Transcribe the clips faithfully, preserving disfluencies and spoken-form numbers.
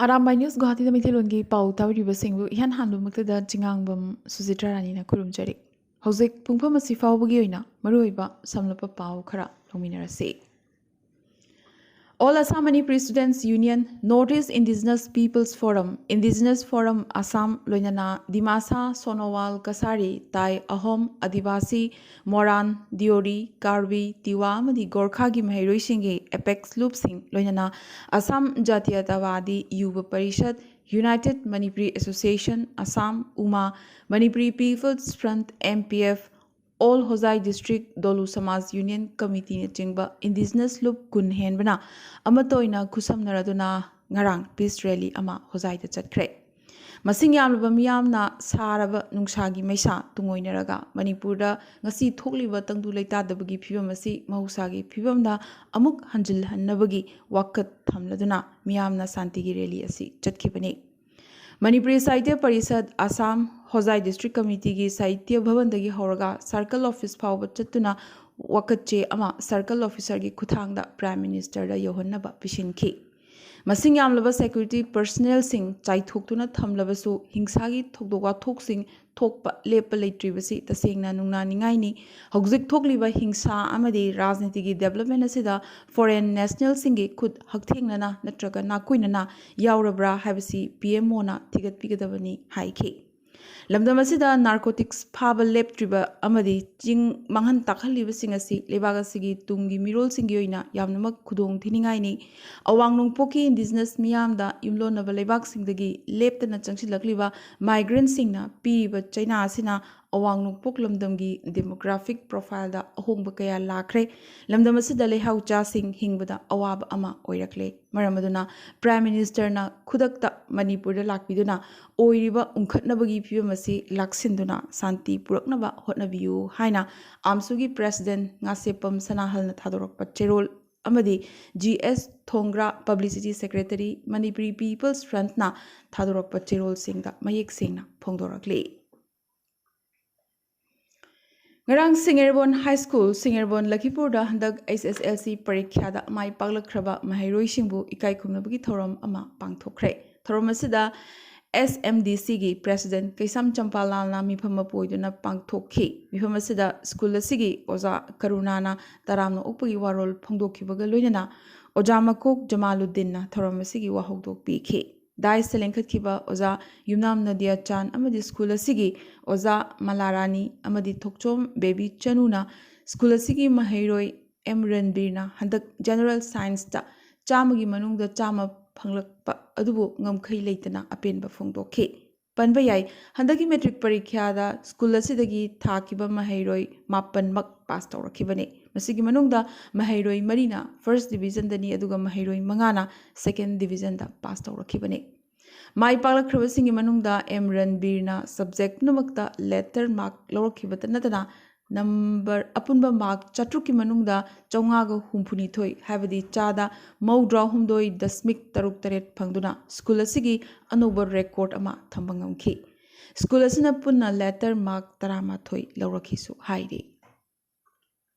Arambai news ꯒꯨꯋꯥꯍꯥꯇꯤꯗ ꯃꯩꯇꯩꯂꯣꯟꯒꯤ ꯄꯥꯎ ꯇꯥꯕꯤꯔꯤꯕꯁꯤꯡꯕꯨ ꯏꯍꯥꯟ ꯍꯥꯟꯕꯃꯛꯇꯗ ꯆꯤꯉꯥꯡꯕꯝ ꯁꯨꯖꯤꯇ꯭ꯔꯥ ꯔꯥꯅꯤꯅ ꯈꯨꯔꯨꯝꯖꯔꯤ꯫ ꯍꯧꯖꯤꯛ ꯄꯨꯡꯐꯝ ꯑꯁꯤ ꯐꯥꯎꯕꯒꯤ ꯑꯣꯏꯅ ꯃꯔꯨꯑꯣꯏꯕ ꯁꯝꯂꯞꯄ ꯄꯥꯎ ꯈꯔ ꯂꯧꯃꯤꯟꯅꯔꯁꯤ꯫ All Assam Manipuri Students Union, North East Indigenous Peoples Forum, Indigenous Forum Assam, ꯂꯣꯏꯅꯅ ꯗꯤꯃꯥꯁꯥ, ꯁꯣꯅꯣꯋꯥꯜ, ꯀꯁꯥꯔꯤ, ꯇꯥꯏ, ꯑꯍꯣꯝ, ꯑꯗꯤꯕꯥꯁꯤ, ꯃꯣꯔꯥꯟ, ꯗꯤꯑꯣꯔꯤ, ꯀꯥꯔꯕꯤ, ꯇꯤꯋꯥ ꯑꯃꯗꯤ ꯒꯣꯔꯈꯥꯒꯤ ꯃꯍꯩꯔꯣꯏꯁꯤꯡꯒꯤ ꯑꯦꯄꯦꯛꯁ ꯂꯨꯞꯁꯤꯡ, ꯂꯣꯏꯅꯅ Assam ꯖꯥꯇꯤꯌꯇꯥꯋꯥꯗꯤ ꯌꯨꯕ parishad, United Manipuri Association Assam, ꯎꯃꯥ, Manipuri People's Front, M P F, All Hojai District, ꯗꯣꯂꯨ ꯁꯃꯥꯖ ꯌꯨꯅꯤꯌꯟ ꯀꯃꯤꯇꯤꯅꯆꯤꯡꯕ ꯏꯟꯗꯤꯖꯤꯅꯁ ꯂꯨꯞ ꯀꯨꯟ ꯍꯦꯟꯕꯅ ꯑꯃꯠꯇ ꯑꯣꯏꯅ ꯈꯨꯠꯁꯝꯅꯔꯗꯨꯅ ꯉꯔꯥꯡ ꯄꯤꯁ ꯔꯦꯂꯤ ꯑꯃ ꯍꯣꯖꯥꯏꯗ ꯆꯠꯈ꯭ꯔꯦ꯫ ꯃꯁꯤꯡ ꯌꯥꯝꯂꯕ ꯃꯤꯌꯥꯝꯅ ꯁꯥꯔꯕ ꯅꯨꯡꯁꯥꯒꯤ ꯃꯩꯁꯥ ꯇꯨꯡꯑꯣꯏꯅꯔꯒ ꯃꯅꯤꯄꯨꯔꯗ ꯉꯁꯤ ꯊꯣꯛꯂꯤꯕ ꯇꯪꯗꯨ ꯂꯩꯇꯥꯗꯕꯒꯤ ꯐꯤꯕꯝ ꯑꯁꯤ ꯃꯍꯧꯁꯥꯒꯤ ꯐꯤꯕꯝꯗ ꯑꯃꯨꯛ ꯍꯟꯖꯤꯜꯍꯟꯅꯕꯒꯤ ꯋꯥꯀꯠ ꯊꯝꯂꯗꯨꯅ ꯃꯤꯌꯥꯝꯅ ꯁꯥꯟꯇꯤꯒꯤ ꯔꯦꯂꯤ ꯑꯁꯤ ꯆꯠꯈꯤꯕꯅꯤ꯫ ꯃꯅꯤꯄꯨꯔꯤ ꯁꯥꯍꯤꯇ꯭ꯌ ꯄꯔꯤꯁꯠ ꯑꯁꯥꯝ ꯍꯣꯖꯥꯏ ꯗꯤꯁꯇ꯭ꯔꯤꯛ ꯀꯃꯤꯇꯤꯒꯤ ꯁꯥꯍꯤꯇ꯭ꯌ ꯚꯕꯟꯗꯒꯤ ꯍꯧꯔꯒ ꯁꯔꯀꯜ ꯑꯣꯐꯤꯁ ꯐꯥꯎꯕ ꯆꯠꯇꯨꯅ ꯋꯥꯀꯠ ꯆꯦ ꯑꯃ ꯁꯔꯀꯜ ꯑꯣꯐꯤꯁꯔꯒꯤ ꯈꯨꯠꯊꯥꯡꯗ ꯄ꯭ꯔꯥꯏꯝ ꯃꯤꯅꯤꯁꯇꯔꯗ ꯌꯧꯍꯟꯅꯕ ꯄꯤꯁꯤꯟꯈꯤ꯫ ꯃꯁꯤꯡ ꯌꯥꯝꯂꯕ ꯁꯦꯀ꯭ꯌꯨꯔꯤꯇꯤ ꯄꯔꯁꯅꯦꯜꯁꯤꯡ ꯆꯥꯏꯊꯣꯛꯇꯨꯅ ꯊꯝꯂꯕꯁꯨ ꯍꯤꯡꯁꯥꯒꯤ ꯊꯧꯗꯣꯛ ꯋꯥꯊꯣꯛꯁꯤꯡ ꯊꯣꯛꯄ ꯂꯦꯞꯄ ꯂꯩꯇ꯭ꯔꯤꯕꯁꯤ ꯇꯁꯦꯡꯅ ꯅꯨꯡꯅꯥꯅꯤꯡꯉꯥꯏꯅꯤ꯫ ꯍꯧꯖꯤꯛ ꯊꯣꯛꯂꯤꯕ ꯍꯤꯡꯁꯥ ꯑꯃꯗꯤ ꯔꯥꯖꯅꯤꯇꯤꯒꯤ ꯗꯦꯕꯂꯞꯃꯦꯟ ꯑꯁꯤꯗ ꯐꯣꯔꯦꯟ ꯅꯦꯁꯅꯦꯜꯁꯤꯡꯒꯤ ꯈꯨꯠ ꯍꯛꯊꯦꯡꯅꯅ ꯅꯠꯇ꯭ꯔꯒ ꯅꯥꯀꯣꯏꯅꯅ ꯌꯥꯎꯔꯕ꯭ꯔꯥ ꯍꯥꯏꯕꯁꯤ ꯄꯤ ꯑꯦꯝ ꯑꯣꯅ ꯊꯤꯒꯠꯄꯤꯒꯗꯕꯅꯤ ꯍꯥꯏꯈꯤ꯫ ꯂꯝꯗꯝ ꯑꯁꯤꯗ ꯅꯥꯔꯀꯣꯇꯤꯛꯁ ꯐꯥꯕ ꯂꯦꯞꯇ꯭ꯔꯤꯕ ꯑꯃꯗꯤ ꯆꯤꯡ ꯃꯥꯡꯍꯟ ꯇꯥꯛꯍꯜꯂꯤꯕꯁꯤꯡ ꯑꯁꯤ ꯂꯩꯕꯥꯛ ꯑꯁꯤꯒꯤ ꯇꯨꯡꯒꯤ ꯃꯤꯔꯣꯜꯁꯤꯡꯒꯤ ꯑꯣꯏꯅ ꯌꯥꯝꯅꯃꯛ ꯈꯨꯗꯣꯡ ꯊꯤꯅꯤꯡꯉꯥꯏꯅꯤ꯫ ꯑꯋꯥꯡ ꯅꯣꯡꯄꯣꯛꯀꯤ ꯏꯟꯗꯤꯖꯤꯅꯁ ꯃꯤꯌꯥꯝꯗ ꯌꯨꯝꯂꯣꯟꯅꯕ ꯂꯩꯕꯥꯛꯁꯤꯡꯗꯒꯤ ꯂꯦꯞꯇꯅ ꯆꯪꯁꯤꯜꯂꯛꯂꯤꯕ ꯃꯥꯏꯒ꯭ꯔꯦꯟꯁꯤꯡꯅ ꯄꯤꯔꯤꯕ ꯆꯩꯅꯥ ꯑꯁꯤꯅ ꯑꯋꯥꯡ ꯅꯣꯡꯄꯣꯛ ꯂꯝꯗꯝꯒꯤ ꯗꯦꯃꯣꯒ꯭ꯔꯥꯐꯤꯛ ꯄ꯭ꯔꯣꯐꯥꯏꯜꯗ ꯑꯍꯣꯡꯕ ꯀꯌꯥ ꯂꯥꯛꯈ꯭ꯔꯦ꯫ ꯂꯝꯗꯝ ꯑꯁꯤꯗ ꯂꯩꯍꯥꯎ ꯆꯥꯁꯤꯡ ꯍꯤꯡꯕꯗ ꯑꯋꯥꯕ ꯑꯃ ꯑꯣꯏꯔꯛꯂꯦ꯫ ꯃꯔꯝ ꯑꯗꯨꯅ ꯄ꯭ꯔꯥꯏꯝ ꯃꯤꯅꯤꯁꯇꯔꯅ ꯈꯨꯗꯛꯇ ꯃꯅꯤꯄꯨꯔꯗ ꯂꯥꯛꯄꯤꯗꯨꯅ ꯑꯣꯏꯔꯤꯕ ꯎꯪꯈꯠꯅꯕꯒꯤ ꯐꯤꯕꯝ ꯑꯁꯤ ꯂꯥꯛꯁꯤꯟꯗꯨꯅ ꯁꯥꯟꯇꯤ ꯄꯨꯔꯛꯅꯕ ꯍꯣꯠꯅꯕꯤꯌꯨ ꯍꯥꯏꯅ ꯑꯥꯝꯁꯨꯒꯤ ꯄ꯭ꯔꯦꯁꯤꯗꯦꯟ ꯉꯥꯁꯦꯞꯄꯝ ꯁꯅꯥꯍꯜꯅ ꯊꯥꯗꯣꯔꯛꯄ ꯆꯦꯔꯣꯜ ꯑꯃꯗꯤ ꯖꯤ ꯑꯦꯁ ꯊꯣꯡꯒ꯭ꯔꯥ, ꯄꯕ꯭ꯂꯤꯁꯤꯇꯤ ꯁꯦꯀ꯭ꯔꯦꯇꯔꯤ, ꯃꯅꯤꯄꯨꯔꯤ ꯄꯤꯄꯜꯁ ꯐ꯭ꯔꯟꯠꯅ ꯊꯥꯗꯣꯔꯛꯄ ꯆꯦꯔꯣꯜꯁꯤꯡꯗ ꯃꯌꯦꯛ ꯁꯦꯡꯅ ꯐꯣꯡꯗꯣꯔꯛꯂꯤ꯫ ꯉꯔꯥꯡ ꯁꯤꯡꯉꯦꯔꯕꯣꯟ ꯍꯥꯏ ꯁ꯭ꯀꯨꯜ, ꯁꯤꯡꯉꯦꯔꯕꯣꯟ ꯂꯈꯤꯄꯨꯔꯗ ꯍꯟꯗꯛ ꯑꯩꯆ ꯑꯦꯁ ꯑꯦꯜ ꯁꯤ ꯄꯔꯤꯈ꯭ꯌꯥꯗ ꯃꯥꯏ ꯄꯥꯛꯂꯛꯈ꯭ꯔꯕ ꯃꯍꯩꯔꯣꯏꯁꯤꯡꯕꯨ ꯏꯀꯥꯏ ꯈꯨꯝꯅꯕꯒꯤ ꯊꯧꯔꯝ ꯑꯃ ꯄꯥꯡꯊꯣꯛꯈ꯭ꯔꯦ꯫ ꯊꯧꯔꯝ ꯑꯁꯤꯗ ꯑꯦꯁ ꯑꯦꯝ ꯗꯤ ꯁꯤꯒꯤ ꯄ꯭ꯔꯦꯁꯤꯗꯦꯟꯠ ꯀꯩꯁꯥꯝ ꯆꯝꯄꯥꯂꯥꯜꯅ ꯃꯤꯐꯝ ꯑꯃ ꯄꯨ ꯑꯣꯏꯗꯨꯅ ꯄꯥꯡꯊꯣꯛꯈꯤ꯫ ꯃꯤꯐꯝ ꯑꯁꯤꯗ ꯁ꯭ꯀꯨꯜ ꯑꯁꯤꯒꯤ ꯑꯣꯖꯥ ꯀꯔꯨꯅꯥꯅ ꯇꯔꯥꯝꯅ ꯑꯣꯛꯄꯒꯤ ꯋꯥꯔꯣꯜ ꯐꯣꯡꯗꯣꯛꯈꯤꯕꯒ ꯂꯣꯏꯅꯅ ꯑꯣꯖꯥ ꯃꯀꯣꯛ ꯖꯃꯥꯂꯨꯗꯤꯟꯅ ꯊꯧꯔꯝ ꯑꯁꯤꯒꯤ ꯋꯥꯍꯧꯗꯣꯛ ꯄꯤꯈꯤ꯫ ꯗꯥꯏꯁꯇ ꯂꯦꯡꯈꯠꯈꯤꯕ ꯑꯣꯖꯥ ꯌꯨꯝꯅꯥꯝ ꯅꯗꯤꯌꯥ ꯆꯥꯟ ꯑꯃꯗꯤ ꯁ꯭ꯀꯨꯜ ꯑꯁꯤꯒꯤ ꯑꯣꯖꯥ ꯃꯂꯥꯔꯥꯅꯤ ꯑꯃꯗꯤ ꯊꯣꯛꯆꯣꯝ ꯕꯦꯕꯤ ꯆꯅꯨꯅ ꯁ꯭ꯀꯨꯜ ꯑꯁꯤꯒꯤ ꯃꯍꯩꯔꯣꯏ ꯑꯦꯝ ꯔꯟꯕꯤꯔꯅ ꯍꯟꯗꯛ ꯖꯦꯅꯔꯦꯜ ꯁꯥꯏꯟꯁꯇ ꯆꯥꯝꯃꯒꯤ ꯃꯅꯨꯡꯗ ꯆꯥꯝꯃ ꯐꯪꯂꯛꯄ ꯑꯗꯨꯕꯨ ꯉꯝꯈꯩ ꯂꯩꯇꯅ ꯑꯄꯦꯟꯕ ꯐꯣꯡꯗꯣꯛꯈꯤ꯫ ꯄꯟꯕ ꯌꯥꯏ, ꯍꯟꯗꯛꯀꯤ ꯃꯦꯇ꯭ꯔꯤꯛ ꯄꯔꯤꯈ꯭ꯌꯥꯗ ꯁ꯭ꯀꯨꯜ ꯑꯁꯤꯗꯒꯤ ꯊꯥꯈꯤꯕ ꯃꯍꯩꯔꯣꯏ ꯃꯥꯄꯟꯃꯛ ꯄꯥꯁ ꯇꯧꯔꯛꯈꯤꯕꯅꯤ꯫ ꯃꯁꯤꯒꯤ ꯃꯅꯨꯡꯗ ꯃꯍꯩꯔꯣꯏ ꯃꯔꯤꯅ ꯐꯥꯔꯁ ꯗꯤꯕꯤꯖꯟꯗꯅꯤ, ꯑꯗꯨꯒ ꯃꯍꯩꯔꯣꯏ ꯃꯉꯥꯅ ꯁꯦꯀꯦꯟ ꯗꯤꯕꯤꯖꯟꯗ ꯄꯥꯁ ꯇꯧꯔꯛꯈꯤꯕꯅꯤ꯫ ꯃꯥꯏ ꯄꯥꯛꯂꯛꯈ꯭ꯔꯕꯁꯤꯡꯒꯤ ꯃꯅꯨꯡꯗ ꯑꯦꯝ ꯔꯟꯕꯤꯔꯅ ꯁꯕꯖꯦꯛ ꯄꯨꯝꯅꯃꯛꯇ ꯂꯦꯇꯔ ꯃꯥꯔꯛ ꯂꯧꯔꯛꯈꯤꯕꯇ ꯅꯠꯇꯅ ꯅꯝꯕꯔ ꯑꯄꯨꯟꯕ ꯃꯥꯔꯛ ꯆꯥꯇ꯭ꯔꯨꯛꯀꯤ ꯃꯅꯨꯡꯗ ꯆꯥꯝꯃꯉꯥꯒ ꯍꯨꯝꯐꯨꯅꯤꯊꯣꯏ, ꯍꯥꯏꯕꯗꯤ ꯆꯥꯗ ꯃꯧꯗ꯭ꯔꯥ ꯍꯨꯝꯗꯣꯏ ꯗꯁꯃꯤꯛ ꯇꯔꯨꯛ ꯇꯔꯦꯠ ꯐꯪꯗꯨꯅ ꯁ꯭ꯀꯨꯜ ꯑꯁꯤꯒꯤ ꯑꯅꯧꯕ ꯔꯦꯀꯣꯔꯗ ꯑꯃ ꯊꯝꯕ ꯉꯝꯈꯤ꯫ ꯁ꯭ꯀꯨꯜ ꯑꯁꯤꯅ ꯄꯨꯟꯅ ꯂꯦꯇꯔ ꯃꯥꯔꯛ ꯇꯔꯥꯃꯥꯊꯣꯏ ꯂꯧꯔꯛꯈꯤꯁꯨ ꯍꯥꯏꯔꯤ꯫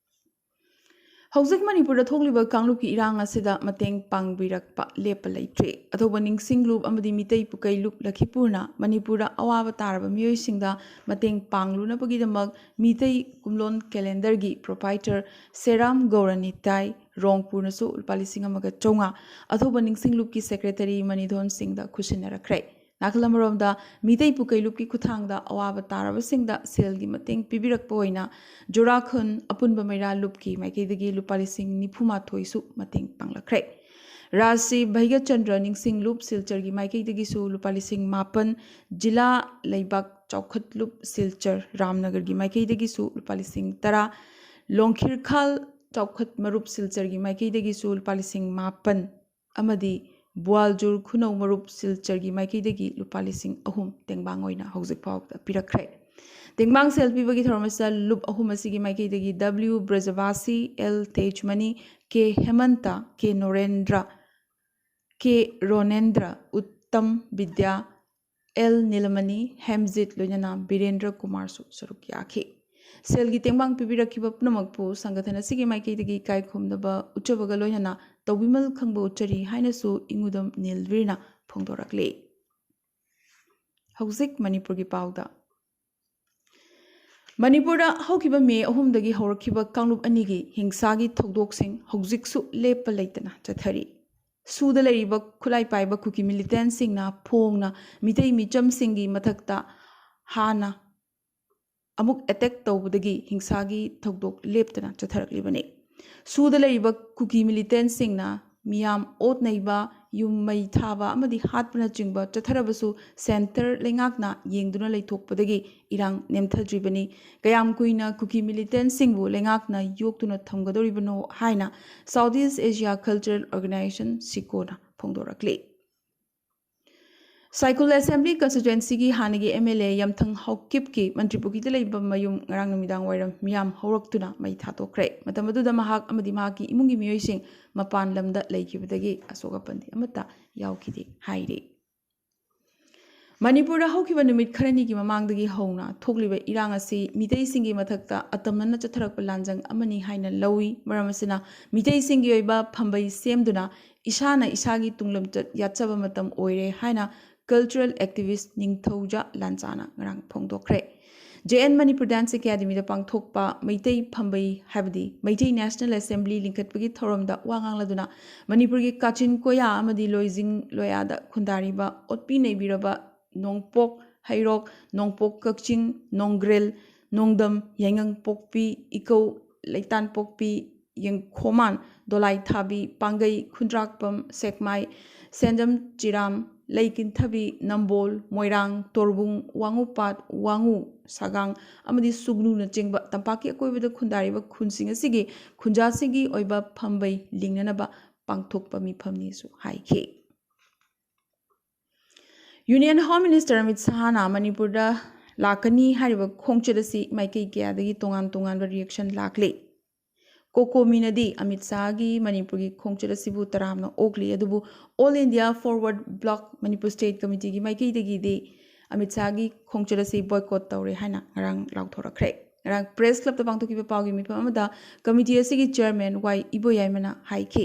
ꯍꯧꯖꯤꯛ ꯃꯅꯤꯄꯨꯔꯗ ꯊꯣꯛꯂꯤꯕ ꯀꯥꯡꯂꯨꯞꯀꯤ ꯏꯔꯥꯡ ꯑꯁꯤꯗ ꯃꯇꯦꯡ ꯄꯥꯡꯕꯤꯔꯛꯄ ꯂꯦꯞꯄ ꯂꯩꯇ꯭ꯔꯤ꯫ ꯑꯊꯧꯕ ꯅꯤꯡꯁꯤꯡ ꯂꯨꯞ ꯑꯃꯗꯤ ꯃꯤꯇꯩ ꯄꯨꯀꯩ ꯂꯨꯞ ꯂꯈꯤꯄꯨꯔꯅ ꯃꯅꯤꯄꯨꯔꯗ ꯑꯋꯥꯕ ꯇꯥꯔꯕ ꯃꯤꯑꯣꯏꯁꯤꯡꯗ ꯃꯇꯦꯡ ꯄꯥꯡꯂꯨꯅꯕꯒꯤꯗꯃꯛ ꯃꯤꯇꯩ ꯀꯨꯝꯂꯣꯟ ꯀꯦꯂꯦꯟꯗꯔꯒꯤ ꯄ꯭ꯔꯣꯄꯥꯏꯇꯔ ꯁꯦꯔꯥꯝ ꯒꯧꯔꯅꯤꯇꯥꯏ ꯔꯣꯡꯄꯨꯔꯅꯁꯨ ꯂꯨꯄꯥ ꯂꯤꯁꯤꯡ ꯑꯃꯒ ꯆꯥꯝꯃꯉꯥ, ꯑꯊꯧꯕ ꯅꯤꯡꯁꯤꯡ ꯂꯨꯞꯀꯤ ꯁꯦꯀ꯭ꯔꯦꯇꯔꯤ ꯃꯅꯤꯙꯣꯟ ꯁꯤꯡꯗ ꯈꯨꯠꯁꯤꯟꯅꯔꯛꯈ꯭ꯔꯦ꯫ ꯅꯥꯀꯜ ꯑꯃꯔꯣꯝꯗ, ꯃꯤꯇꯩ ꯄꯨꯀꯩ ꯂꯨꯞꯀꯤ ꯈꯨꯠꯊꯥꯡꯗ ꯑꯋꯥꯕ ꯇꯥꯔꯕꯁꯤꯡꯗ ꯁꯦꯜꯒꯤ ꯃꯇꯦꯡ ꯄꯤꯕꯤꯔꯛꯄ ꯑꯣꯏꯅ ꯖꯣꯔꯥꯈꯨꯟ ꯑꯄꯨꯟꯕ ꯃꯩꯔꯥ ꯂꯨꯞꯀꯤ ꯃꯥꯏꯀꯩꯗꯒꯤ ꯂꯨꯄꯥ ꯂꯤꯁꯤꯡ ꯅꯤꯐꯨ ꯃꯥꯊꯣꯏꯁꯨ ꯃꯇꯦꯡ ꯄꯥꯡꯂꯛꯈ꯭ꯔꯦ꯫ ꯔꯥꯖꯁ꯭ꯔꯤ ꯚꯩꯒꯆꯟꯗ꯭ꯔ ꯅꯤꯡꯁꯤꯡ ꯂꯨꯞ ꯁꯤꯜꯆꯔꯒꯤ ꯃꯥꯏꯀꯩꯗꯒꯤꯁꯨ ꯂꯨꯄꯥ ꯂꯤꯁꯤꯡ ꯃꯥꯄꯟ, ꯖꯤꯂꯥ ꯂꯩꯕꯥꯛ ꯆꯥꯎꯈꯠ ꯂꯨꯞ ꯁꯤꯜꯆꯔ ꯔꯥꯝꯅꯒꯔꯒꯤ ꯃꯥꯏꯀꯩꯗꯒꯤꯁꯨ ꯂꯨꯄꯥ ꯂꯤꯁꯤꯡ ꯇꯔꯥ, ꯂꯣꯡꯈꯤꯔꯈꯥꯜ ꯆꯥꯎꯈꯠ ꯃꯔꯨꯞ ꯁꯤꯜꯆꯔꯒꯤ ꯃꯥꯏꯀꯩꯗꯒꯤꯁꯨ ꯂꯨꯄꯥ ꯂꯤꯁꯤꯡ ꯃꯥꯄꯟ, ꯑꯃꯗꯤ ꯕꯨꯋꯥꯜꯖꯨꯔ ꯈꯨꯅꯧ ꯃꯔꯨꯞ ꯁꯤꯜꯆꯔꯒꯤ ꯃꯥꯏꯀꯩꯗꯒꯤ ꯂꯨꯄꯥ ꯂꯤꯁꯤꯡ ꯑꯍꯨꯝ ꯇꯦꯡꯕꯥꯡ ꯑꯣꯏꯅ ꯍꯧꯖꯤꯛ ꯐꯥꯎꯕꯗ ꯄꯤꯔꯛꯈ꯭ꯔꯦ꯫ ꯇꯦꯡꯕꯥꯡ ꯁꯦꯜ ꯄꯤꯕꯒꯤ ꯊꯧꯔꯝ ꯑꯁꯤꯗ ꯂꯨꯞ ꯑꯍꯨꯝ ꯑꯁꯤꯒꯤ ꯃꯥꯏꯀꯩꯗꯒꯤ ꯗꯕ꯭ꯂꯤꯎ ꯕ꯭ꯔꯖꯕꯥꯁꯤ, ꯑꯦꯜ ꯇꯦꯖꯃꯅꯤ, ꯀꯦ ꯍꯦꯃꯟꯇ, ꯀꯦ ꯅꯣꯔꯦꯟꯗ꯭ꯔ, ꯀꯦ ꯔꯣꯅꯦꯟꯗ꯭ꯔ, ꯎꯠꯇꯝ ꯕꯤꯗ꯭ꯌꯥ, ꯑꯦꯜ ꯅꯤꯂꯃꯅꯤ, ꯍꯦꯝꯖꯤꯠ, ꯂꯣꯏꯅꯅ ꯕꯤꯔꯦꯟꯗ꯭ꯔ ꯀꯨꯃꯥꯔꯁꯨ ꯁꯔꯨꯛ ꯌꯥꯈꯤ꯫ ꯁꯦꯜꯒꯤ ꯇꯦꯡꯕꯥꯡ ꯄꯤꯕꯤꯔꯛꯈꯤꯕ ꯄꯨꯝꯅꯃꯛꯄꯨ ꯁꯪꯒꯊꯟ ꯑꯁꯤꯒꯤ ꯃꯥꯏꯀꯩꯗꯒꯤ ꯏꯀꯥꯏ ꯈꯨꯝꯅꯕ ꯎꯠꯆꯕꯒ ꯂꯣꯏꯅꯅ ꯇꯧꯕꯤꯃꯜ ꯈꯪꯕ ꯎꯠꯆꯔꯤ ꯍꯥꯏꯅꯁꯨ ꯏꯉꯨꯗꯝ ꯅꯤꯜꯕꯤꯔꯅ ꯐꯣꯡꯗꯣꯔꯛꯂꯤ꯫ ꯍꯧꯖꯤꯛ ꯃꯅꯤꯄꯨꯔꯒꯤ ꯄꯥꯎꯗ꯫ ꯃꯅꯤꯄꯨꯔꯗ ꯍꯧꯈꯤꯕ ꯃꯦ ꯑꯍꯨꯝꯗꯒꯤ ꯍꯧꯔꯛꯈꯤꯕ ꯀꯥꯡꯂꯨꯞ ꯑꯅꯤꯒꯤ ꯍꯤꯡꯁꯥꯒꯤ ꯊꯧꯗꯣꯛꯁꯤꯡ ꯍꯧꯖꯤꯛꯁꯨ ꯂꯦꯞꯄ ꯂꯩꯇꯅ ꯆꯠꯊꯔꯤ꯫ ꯁꯨꯗ ꯂꯩꯔꯤꯕ ꯈꯨꯠꯂꯥꯏ ꯄꯥꯏꯕ ꯀꯨꯀꯤ ꯃꯤꯂꯤꯇꯦꯟꯁꯤꯡꯅ ꯐꯣꯡꯅ ꯃꯤꯇꯩ ꯃꯤꯆꯝꯁꯤꯡꯒꯤ ꯃꯊꯛꯇ ꯍꯥꯟꯅ ꯑꯃꯨꯛ ꯑꯦꯇꯦꯛ ꯇꯧꯕꯗꯒꯤ ꯍꯤꯡꯁꯥꯒꯤ ꯊꯧꯗꯣꯛ ꯂꯦꯞꯇꯅ ꯆꯠꯊꯔꯛꯂꯤꯕꯅꯤ꯫ ꯁꯨꯗ ꯂꯩꯔꯤꯕ ꯀꯨꯀꯤ ꯃꯤꯂꯤꯇꯦꯟꯁꯤꯡꯅ ꯃꯤꯌꯥꯝ ꯑꯣꯠ ꯅꯩꯕ, ꯌꯨꯝ ꯃꯩ ꯊꯥꯕ ꯑꯃꯗꯤ ꯍꯥꯠꯄꯅꯆꯤꯡꯕ ꯆꯠꯊꯔꯕꯁꯨ ꯁꯦꯟꯇꯔ ꯂꯩꯉꯥꯛꯅ ꯌꯦꯡꯗꯨꯅ ꯂꯩꯊꯣꯛꯄꯗꯒꯤ ꯏꯔꯥꯡ ꯅꯦꯝꯊꯗ꯭ꯔꯤꯕꯅꯤ꯫ ꯀꯌꯥꯝ ꯀꯨꯏꯅ ꯀꯨꯀꯤ ꯃꯤꯂꯤꯇꯦꯟꯁꯤꯡꯕꯨ ꯂꯩꯉꯥꯛꯅ ꯌꯣꯛꯇꯨꯅ ꯊꯝꯒꯗꯧꯔꯤꯕꯅꯣ ꯍꯥꯏꯅ South East Asia Cultural Organization, ꯁꯤꯀꯣꯅ ꯐꯣꯡꯗꯣꯔꯛꯂꯤ꯫ ꯁꯥꯏꯀꯨꯜ ꯑꯦꯁꯦꯝꯕ꯭ꯂꯤ ꯀꯟꯁꯇꯤꯇ꯭ꯋꯦꯟꯁꯤꯒꯤ ꯍꯥꯟꯅꯒꯤ ꯑꯦꯝ ꯑꯦꯜ ꯑꯦ ꯌꯥꯝꯊꯪ ꯍꯥꯎꯀꯤꯞꯀꯤ ꯃꯟꯇ꯭ꯔꯤꯄꯨꯈ꯭ꯔꯤꯗ ꯂꯩꯕ ꯃꯌꯨꯝ ꯉꯔꯥꯡ ꯅꯨꯃꯤꯗꯥꯡ ꯋꯥꯏꯔꯝ ꯃꯤꯌꯥꯝ ꯍꯧꯔꯛꯇꯨꯅ ꯃꯩ ꯊꯥꯗꯣꯛꯈ꯭ꯔꯦ꯫ ꯃꯇꯝ ꯑꯗꯨꯗ ꯃꯍꯥꯛ ꯑꯃꯗꯤ ꯃꯍꯥꯛꯀꯤ ꯏꯃꯨꯡꯒꯤ ꯃꯤꯑꯣꯏꯁꯤꯡ ꯃꯄꯥꯟ ꯂꯝꯗ ꯂꯩꯈꯤꯕꯗꯒꯤ ꯑꯁꯣꯛ ꯑꯄꯟꯗꯤ ꯑꯃꯠꯇ ꯌꯥꯎꯈꯤꯗꯦ ꯍꯥꯏꯔꯤ꯫ ꯃꯅꯤꯄꯨꯔꯗ ꯍꯧꯈꯤꯕ ꯅꯨꯃꯤꯠ ꯈꯔꯅꯤꯒꯤ ꯃꯃꯥꯡꯗꯒꯤ ꯍꯧꯅ ꯊꯣꯛꯂꯤꯕ ꯏꯔꯥꯡ ꯑꯁꯤ ꯃꯤꯇꯩꯁꯤꯡꯒꯤ ꯃꯊꯛꯇ ꯑꯇꯝꯅꯅ ꯆꯠꯊꯔꯛꯄ ꯂꯥꯟꯖꯪ ꯑꯃꯅꯤ ꯍꯥꯏꯅ ꯂꯧꯏ꯫ ꯃꯔꯝ ꯑꯁꯤꯅ ꯃꯤꯇꯩꯁꯤꯡꯒꯤ ꯑꯣꯏꯕ ꯐꯝꯕꯩ ꯁꯦꯝꯗꯨꯅ ꯏꯁꯥꯅ ꯏꯁꯥꯒꯤ ꯇꯨꯡꯂꯝꯆꯠ ꯌꯥꯠꯆꯕ ꯃꯇꯝ ꯑꯣꯏꯔꯦ ꯍꯥꯏꯅ cultural activist ꯅꯤꯡꯊꯧꯖꯥ ꯂꯥꯟꯆꯥꯅ ꯉꯔꯥꯡ ꯐꯣꯡꯗꯣꯛꯈ꯭ꯔꯦ꯫ ꯖꯦ ꯑꯦꯟ ꯃꯅꯤꯄꯨꯔ ꯗꯥꯟꯁ ꯑꯦꯀꯥꯗꯃꯤꯗ ꯄꯥꯡꯊꯣꯛꯄ ꯃꯩꯇꯩ ꯐꯝꯕꯩ ꯍꯥꯏꯕꯗꯤ ꯃꯩꯇꯩ ꯅꯦꯁꯅꯦꯜ ꯑꯦꯁꯦꯝꯕ꯭ꯂꯤ ꯂꯤꯡꯈꯠꯄꯒꯤ ꯊꯧꯔꯝꯗ ꯋꯥ ꯉꯥꯡꯂꯗꯨꯅ ꯃꯅꯤꯄꯨꯔꯒꯤ ꯀꯥꯆꯤꯟ ꯀꯣꯌꯥ ꯑꯃꯗꯤ ꯂꯣꯏꯖꯤꯡ ꯂꯣꯌꯥꯗ ꯈꯨꯟꯗꯥꯔꯤꯕ ꯑꯣꯠꯄꯤ ꯅꯩꯕꯤꯔꯕ ꯅꯣꯡꯄꯣꯛ ꯍꯩꯔꯣꯛ, ꯅꯣꯡꯄꯣꯛ ꯀꯛꯆꯤꯡ, ꯅꯣꯡꯒ꯭ꯔꯦꯜ, ꯅꯣꯡꯗꯝ, ꯌꯥꯏꯉꯪꯄꯣꯛꯄꯤ, ꯏꯀꯧ, ꯂꯩꯇꯥꯟꯄꯣꯛꯄꯤ, ꯌꯦꯡꯈꯣꯃꯥꯟ, ꯗꯣꯂꯥꯏꯊꯥꯕꯤ, ꯄꯥꯡꯒꯩ, ꯈꯨꯟꯗ꯭ꯔꯥꯛꯄꯝ, ꯁꯦꯛꯃꯥꯏ, ꯁꯦꯟꯖꯝ ꯆꯤꯔꯥꯝ, ꯂꯩꯀꯤꯟꯊꯕꯤ, ꯅꯝꯕꯣꯜ, ꯃꯣꯏꯔꯥꯡ, ꯇꯣꯔꯕꯨꯡ, ꯋꯥꯉꯨꯄꯥꯠ, ꯋꯥꯉꯨ, ꯁꯥꯒꯥꯡ ꯑꯃꯗꯤ ꯁꯨꯒꯅꯨꯅꯆꯤꯡꯕ ꯇꯝꯄꯥꯛꯀꯤ ꯑꯀꯣꯏꯕꯗ ꯈꯨꯟꯗꯥꯔꯤꯕ ꯈꯨꯟꯁꯤꯡ ꯑꯁꯤꯒꯤ ꯈꯨꯟꯖꯥꯁꯤꯡꯒꯤ ꯑꯣꯏꯕ ꯐꯝꯕꯩ ꯂꯤꯡꯅꯅꯕ ꯄꯥꯡꯊꯣꯛꯄ ꯃꯤꯐꯝꯅꯤꯁꯨ ꯍꯥꯏꯈꯤ꯫ ꯌꯨꯅꯤꯌꯟ ꯍꯣꯝ ꯃꯤꯅꯤꯁꯇꯔ ꯑꯃꯤꯠ ꯁꯍꯥꯅ ꯃꯅꯤꯄꯨꯔꯗ ꯂꯥꯛꯀꯅꯤ ꯍꯥꯏꯔꯤꯕ ꯈꯣꯡꯆꯠ ꯑꯁꯤ ꯃꯥꯏꯀꯩ ꯀꯌꯥꯗꯒꯤ ꯇꯣꯉꯥꯟ ꯇꯣꯉꯥꯟꯕ ꯔꯤꯌꯦꯛꯁꯟ ꯂꯥꯛꯂꯤ꯫ ꯀꯣꯀꯣꯃꯤꯅꯗꯤ ꯑꯃꯤꯠ ꯁꯍꯥꯒꯤ ꯃꯅꯤꯄꯨꯔꯒꯤ ꯈꯣꯡꯆꯠ ꯑꯁꯤꯕꯨ ꯇꯔꯥꯝꯅ ꯑꯣꯛꯂꯤ, ꯑꯗꯨꯕꯨ All India Forward Bloc Manipur State Committeeꯒꯤ ꯃꯥꯏꯀꯩꯗꯒꯤꯗꯤ Amit ꯁꯍꯥꯒꯤ ꯈꯣꯡꯆꯠ ꯑꯁꯤ ꯕꯣꯏꯀꯣꯠ ꯇꯧꯔꯦ ꯍꯥꯏꯅ ꯉꯔꯥꯡ ꯂꯥꯎꯊꯣꯔꯛꯈ꯭ꯔꯦ꯫ ꯉꯔꯥꯡ ꯄ꯭ꯔꯦꯁ ꯀ꯭ꯂꯕꯇ ꯄꯥꯡꯊꯣꯛꯈꯤꯕ ꯄꯥꯎꯒꯤ ꯃꯤꯐꯝ ꯑꯃꯗ ꯀꯃꯤꯇꯤ ꯑꯁꯤꯒꯤ ꯆꯤꯌꯔꯃꯦꯟ ꯋꯥꯏ ꯏꯕꯣꯌꯥꯏꯃꯅ ꯍꯥꯏꯈꯤ,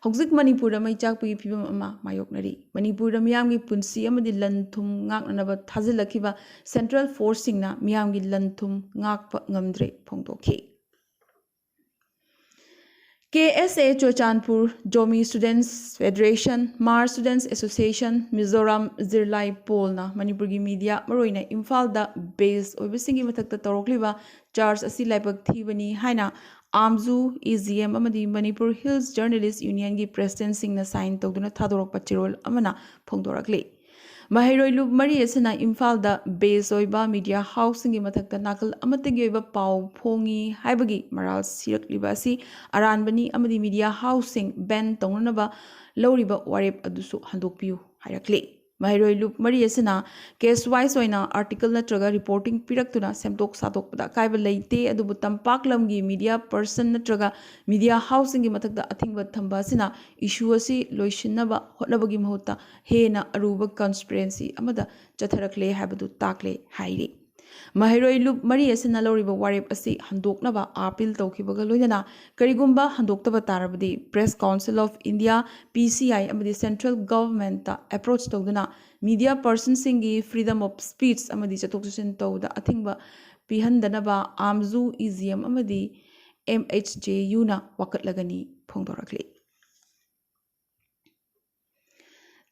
ꯍꯧꯖꯤꯛ ꯃꯅꯤꯄꯨꯔꯗ ꯃꯩ ꯆꯥꯛꯄꯒꯤ ꯐꯤꯕꯝ ꯑꯃ ꯃꯥꯌꯣꯛꯅꯔꯤ꯫ ꯃꯅꯤꯄꯨꯔꯗ ꯃꯤꯌꯥꯝꯒꯤ ꯄꯨꯟꯁꯤ ꯑꯃꯗꯤ ꯂꯟ ꯊꯨꯝ ꯉꯥꯛꯅꯅꯕ ꯊꯥꯖꯤꯜꯂꯛꯈꯤꯕ ꯁꯦꯟꯇ꯭ꯔꯦꯜ ꯐꯣꯔꯁꯁꯤꯡꯅ ꯃꯤꯌꯥꯝꯒꯤ ꯂꯟ ꯊꯨꯝ ꯉꯥꯛꯄ ꯉꯝꯗ꯭ꯔꯦ ꯐꯣꯡꯗꯣꯛꯈꯤ꯫ ꯀꯦ ꯑꯦꯁ ꯑꯦ ꯆꯨꯔꯆꯥꯟꯄꯨꯔ, ꯖꯣꯃꯤ ꯁ꯭ꯇꯨꯗꯦꯟꯠꯁ ꯐꯦꯗꯔꯦꯁꯟ, ꯃꯥꯔ ꯁ꯭ꯇꯨꯗꯦꯟꯠꯁ ꯑꯦꯁꯣꯁꯤꯌꯦꯁꯟ, ꯃꯤꯖꯣꯔꯥꯝ ꯖꯤꯔꯂꯥꯏ ꯄꯣꯜꯅ ꯃꯅꯤꯄꯨꯔꯒꯤ ꯃꯤꯗꯤꯌꯥ, ꯃꯔꯨꯑꯣꯏꯅ ꯏꯝꯐꯥꯜꯗ ꯕꯦꯁ ꯑꯣꯏꯕꯁꯤꯡꯒꯤ ꯃꯊꯛꯇ ꯇꯧꯔꯛꯂꯤꯕ ꯆꯥꯔꯖ ꯑꯁꯤ ꯂꯥꯏꯕꯛ ꯊꯤꯕꯅꯤ ꯍꯥꯏꯅ ꯑꯥꯝꯖꯨ, ꯏ ꯖꯤ ꯑꯦꯝ ꯑꯃꯗꯤ ꯃꯅꯤꯄꯨꯔ ꯍꯤꯜꯁ ꯖꯔꯅꯦꯂꯤꯁ꯭ꯠ ꯌꯨꯅꯤꯌꯟꯒꯤ ꯄ꯭ꯔꯦꯁꯤꯗꯦꯟꯠꯁꯤꯡꯅ ꯁꯥꯏꯟ ꯇꯧꯗꯨꯅ ꯊꯥꯗꯣꯔꯛꯄ ꯆꯦꯔꯣꯜ ꯑꯃꯅ ꯐꯣꯡꯗꯣꯔꯛꯂꯤ꯫ ꯃꯍꯩꯔꯣꯏ ꯂꯨꯞ ꯃꯔꯤ ꯑꯁꯤꯅ ꯏꯝꯐꯥꯜꯗ ꯕꯦꯁ ꯑꯣꯏꯕ ꯃꯤꯗꯤꯌꯥ ꯍꯥꯎꯁꯁꯤꯡꯒꯤ ꯃꯊꯛꯇ ꯅꯥꯀꯜ ꯑꯃꯠꯇꯒꯤ ꯑꯣꯏꯕ ꯄꯥꯎ ꯐꯣꯡꯉꯤ ꯍꯥꯏꯕꯒꯤ ꯃꯔꯥꯜ ꯁꯤꯔꯛꯂꯤꯕ ꯑꯁꯤ ꯑꯔꯥꯟꯕꯅꯤ ꯑꯃꯗꯤ ꯃꯤꯗꯤꯌꯥ ꯍꯥꯎꯁꯁꯤꯡ ꯕꯦꯟ ꯇꯧꯅꯅꯕ ꯂꯧꯔꯤꯕ ꯋꯥꯔꯦꯞ ꯑꯗꯨꯁꯨ ꯍꯟꯗꯣꯛꯄꯤꯌꯨ ꯍꯥꯏꯔꯛꯂꯤ꯫ ꯃꯍꯩꯔꯣꯏ ꯂꯨꯞ ꯃꯔꯤ ꯑꯁꯤꯅ ꯀꯦꯁ ꯋꯥꯏꯁ ꯑꯣꯏꯅ ꯑꯥꯔꯇꯤꯀꯜ ꯅꯠꯇ꯭ꯔꯒ ꯔꯤꯄꯣꯔꯇꯤꯡ ꯄꯤꯔꯛꯇꯨꯅ ꯁꯦꯝꯗꯣꯛ ꯁꯥꯗꯣꯛꯄꯗ ꯑꯀꯥꯏꯕ ꯂꯩꯇꯦ, ꯑꯗꯨꯕꯨ ꯇꯝꯄꯥꯛ ꯂꯝꯒꯤ ꯃꯤꯗꯤꯌꯥ ꯄꯔꯁꯟ ꯅꯠꯇ꯭ꯔꯒ ꯃꯤꯗꯤꯌꯥ ꯍꯥꯎꯁꯁꯤꯡꯒꯤ ꯃꯊꯛꯇ ꯑꯊꯤꯡꯕ ꯊꯝꯕ ꯑꯁꯤꯅ ꯏꯁꯨ ꯑꯁꯤ ꯂꯣꯏꯁꯤꯟꯅꯕ ꯍꯣꯠꯅꯕꯒꯤ ꯃꯍꯨꯠꯇ ꯍꯦꯟꯅ ꯑꯔꯨꯕ ꯀꯟꯁꯄꯤꯔꯦꯟꯁꯤ ꯑꯃꯗ ꯆꯠꯊꯔꯛꯂꯦ ꯍꯥꯏꯕꯗꯨ ꯇꯥꯛꯂꯦ ꯍꯥꯏꯔꯤ꯫ ꯃꯍꯩꯔꯣꯏ ꯂꯨꯞ ꯃꯔꯤ ꯑꯁꯤꯅ ꯂꯧꯔꯤꯕ ꯋꯥꯔꯦꯞ ꯑꯁꯤ ꯍꯟꯗꯣꯛꯅꯕ ꯑꯥꯄꯤꯜ ꯇꯧꯈꯤꯕꯒ ꯂꯣꯏꯅꯅ ꯀꯔꯤꯒꯨꯝꯕ ꯍꯟꯗꯣꯛꯇꯕ ꯇꯥꯔꯕꯗꯤ Press Council of India, P C I, ꯑꯃꯗꯤ ꯁꯦꯟꯇ꯭ꯔꯦꯜ ꯒꯚꯔꯟꯃꯦꯟꯠꯇ ꯑꯦꯄ꯭ꯔꯣꯆ ꯇꯧꯗꯨꯅ ꯃꯤꯗꯤꯌꯥ ꯄꯔꯁꯟꯁꯤꯡꯒꯤ ꯐ꯭ꯔꯤꯗꯝ ꯑꯣꯐ ꯁ꯭ꯄꯤꯆ ꯑꯃꯗꯤ ꯆꯠꯊꯣꯛ ꯆꯠꯁꯤꯟ ꯇꯧꯕꯗ ꯑꯊꯤꯡꯕ ꯄꯤꯍꯟꯗꯅꯕ ꯑꯥꯝꯖꯨ, ꯏ ꯖꯤ ꯑꯦꯝ ꯑꯃꯗꯤ ꯑꯦꯝ ꯑꯩꯆ ꯖꯦ ꯌꯨꯅ ꯋꯥꯀꯠꯂꯒꯅꯤ ꯐꯣꯡꯗꯣꯔꯛꯂꯤ꯫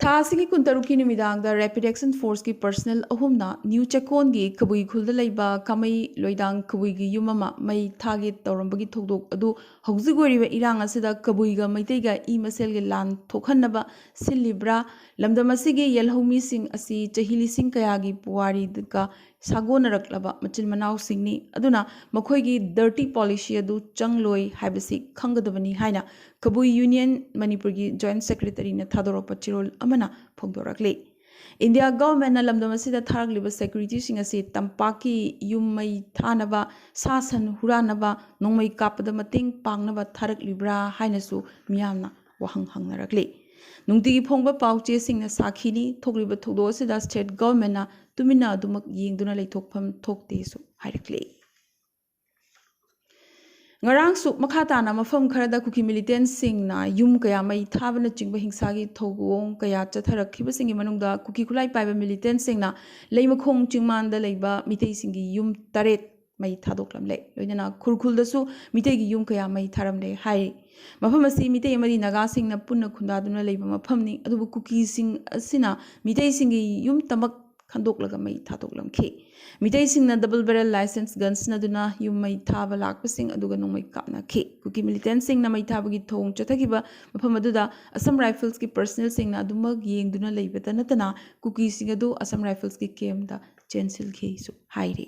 ꯊꯥ ꯑꯁꯤꯒꯤ ꯀꯨꯟꯇꯔꯨꯛꯀꯤ ꯅꯨꯃꯤꯗꯥꯡꯗ ꯔꯦꯄꯤꯗ ꯑꯦꯛꯁꯟ ꯐꯣꯔꯁꯀꯤ ꯄꯔꯁꯅꯦꯜ ꯑꯍꯨꯝꯅ ꯅ꯭ꯌꯨ ꯆꯦꯛꯀꯣꯟꯒꯤ ꯀꯕꯨꯏ ꯈꯨꯜꯗ ꯂꯩꯕ ꯀꯥꯃꯩ ꯂꯣꯏꯗꯥꯡ ꯀꯕꯨꯏꯒꯤ ꯌꯨꯝ ꯑꯃ ꯃꯩ ꯊꯥꯒꯦ ꯇꯧꯔꯝꯕꯒꯤ ꯊꯧꯗꯣꯛ ꯑꯗꯨ ꯍꯧꯖꯤꯛ ꯑꯣꯏꯔꯤꯕ ꯏꯔꯥꯡ ꯑꯁꯤꯗ ꯀꯕꯨꯏꯒ ꯃꯩꯇꯩꯒ ꯏ ꯃꯁꯦꯜꯒꯤ ꯂꯥꯟ ꯊꯣꯛꯍꯟꯅꯕ ꯁꯤꯜꯂꯤꯕ꯭ꯔꯥ? ꯂꯝꯗꯝ ꯑꯁꯤꯒꯤ ꯌꯦꯜꯍꯧꯃꯤꯁꯤꯡ ꯑꯁꯤ ꯆꯍꯤ ꯂꯤꯁꯤꯡ ꯀꯌꯥꯒꯤ ꯄꯨꯋꯥꯔꯤꯒ ꯁꯥꯒꯣꯟꯅꯔꯛꯂꯕ ꯃꯆꯤꯟ ꯃꯅꯥꯎꯁꯤꯡꯅꯤ꯫ ꯑꯗꯨꯅ ꯃꯈꯣꯏꯒꯤ ꯗꯔꯇꯤ ꯄꯣꯂꯤꯁꯤ ꯑꯗꯨ ꯆꯪꯂꯣꯏ ꯍꯥꯏꯕꯁꯤ ꯈꯪꯒꯗꯕꯅꯤ ꯍꯥꯏꯅ ꯀꯕꯨꯏ ꯌꯨꯅꯤꯌꯟ ꯃꯅꯤꯄꯨꯔꯒꯤ ꯖꯣꯏꯟꯠ ꯁꯦꯀ꯭ꯔꯦꯇꯔꯤꯅ ꯊꯥꯗꯣꯔꯛꯄ ꯆꯦꯔꯣꯜ ꯑꯃꯅ ꯐꯣꯡꯗꯣꯔꯛꯂꯤ꯫ ꯏꯟꯗꯤꯌꯥ ꯒꯚꯔꯟꯃꯦꯟꯠꯅ ꯂꯝꯗꯝ ꯑꯁꯤꯗ ꯊꯥꯔꯛꯂꯤꯕ ꯁꯦꯀ꯭ꯌꯨꯔꯤꯇꯤꯁꯤꯡ ꯑꯁꯤ ꯇꯝꯄꯥꯛꯀꯤ ꯌꯨꯝ ꯃꯩ ꯊꯥꯅꯕ, ꯁꯥ ꯁꯟ ꯍꯨꯔꯥꯟꯅꯕ, ꯅꯣꯡꯃꯩ ꯀꯥꯞꯄꯗ ꯃꯇꯦꯡ ꯄꯥꯡꯅꯕ ꯊꯥꯔꯛꯂꯤꯕ꯭ꯔꯥ ꯍꯥꯏꯅꯁꯨ ꯃꯤꯌꯥꯝꯅ ꯋꯥꯍꯪ ꯍꯪꯅꯔꯛꯂꯤ꯫ ꯅꯨꯡꯇꯤꯒꯤ ꯐꯣꯡꯕ ꯄꯥꯎ ꯆꯦꯁꯤꯡꯅ ꯁꯥꯈꯤꯅꯤ꯫ ꯊꯣꯛꯂꯤꯕ ꯊꯧꯗꯣꯛ ꯑꯁꯤꯗ ꯁ꯭ꯇꯦꯠ ꯒꯚꯔꯟꯃꯦꯟꯠꯅ ꯇꯨꯃꯤꯟꯅ ꯑꯗꯨꯃꯛ ꯌꯦꯡꯗꯨꯅ ꯂꯩꯊꯣꯛꯐꯝ ꯊꯣꯛꯇꯦꯁꯨ ꯍꯥꯏꯔꯛꯂꯤ꯫ ꯉꯔꯥꯡꯁꯨ ꯃꯈꯥ ꯇꯥꯅ ꯃꯐꯝ ꯈꯔꯗ ꯀꯨꯀꯤ ꯃꯤꯂꯤꯇꯦꯟꯁꯤꯡꯅ ꯌꯨꯝ ꯀꯌꯥ ꯃꯩ ꯊꯥꯕꯅꯆꯤꯡꯕ ꯍꯤꯡꯁꯥꯒꯤ ꯊꯧꯑꯣꯡ ꯀꯌꯥ ꯆꯠꯊꯔꯛꯈꯤꯕꯁꯤꯡꯒꯤ ꯃꯅꯨꯡꯗ ꯀꯨꯀꯤ ꯈꯨꯠꯂꯥꯏ ꯄꯥꯏꯕ ꯃꯤꯂꯤꯇꯦꯟꯁꯤꯡꯅ ꯂꯩꯃꯈꯣꯡ ꯆꯤꯡꯃꯥꯟꯗ ꯂꯩꯕ ꯃꯤꯇꯩꯁꯤꯡꯒꯤ ꯌꯨꯝ ꯇꯔꯦꯠ ꯃꯩ ꯊꯥꯗꯣꯛꯂꯝꯂꯦ꯫ ꯂꯣꯏꯅꯅ ꯈꯨꯔꯈꯨꯜꯗꯁꯨ ꯃꯤꯇꯩꯒꯤ ꯌꯨꯝ ꯀꯌꯥ ꯃꯩ ꯊꯥꯔꯝꯂꯦ ꯍꯥꯏꯔꯤ꯫ ꯃꯐꯝ ꯑꯁꯤ ꯃꯤꯇꯩ ꯑꯃꯗꯤ ꯅꯥꯒꯥꯁꯤꯡꯅ ꯄꯨꯟꯅ ꯈꯨꯟꯗꯥꯗꯨꯅ ꯂꯩꯕ ꯃꯐꯝꯅꯤ꯫ ꯑꯗꯨꯕꯨ ꯀꯨꯀꯤꯁꯤꯡ ꯑꯁꯤꯅ ꯃꯤꯇꯩꯁꯤꯡꯒꯤ ꯌꯨꯝ ꯇꯃꯛ ꯈꯟꯗꯣꯛꯂꯒ ꯃꯩ ꯊꯥꯗꯣꯛꯂꯝꯈꯤ꯫ ꯃꯤꯇꯩꯁꯤꯡꯅ double barrel licence gun ꯁꯤꯖꯤꯟꯅꯗꯨꯅ ꯌꯨꯝ ꯃꯩ ꯊꯥꯕ ꯂꯥꯛꯄꯁꯤꯡ ꯑꯗꯨꯒ ꯅꯣꯡꯃꯩ ꯀꯥꯞꯅꯈꯤ꯫ ꯀꯨꯀꯤ ꯃꯤꯂꯤꯇꯦꯟꯁꯤꯡꯅ ꯃꯩ ꯊꯥꯕꯒꯤ ꯊꯧꯑꯣꯡ ꯆꯠꯊꯈꯤꯕ ꯃꯐꯝ ꯑꯗꯨꯗ Assam Riflesꯀꯤ personnelꯁꯤꯡꯅ ꯑꯗꯨꯃꯛ ꯌꯦꯡꯗꯨꯅ ꯂꯩꯕꯇ ꯅꯠꯇꯅ ꯀꯨꯀꯤꯁꯤꯡ ꯑꯗꯨ Assam Riflesꯀꯤ campꯇ ꯆꯦꯟꯁꯤꯜꯈꯤꯁꯨ ꯍꯥꯏꯔꯤ꯫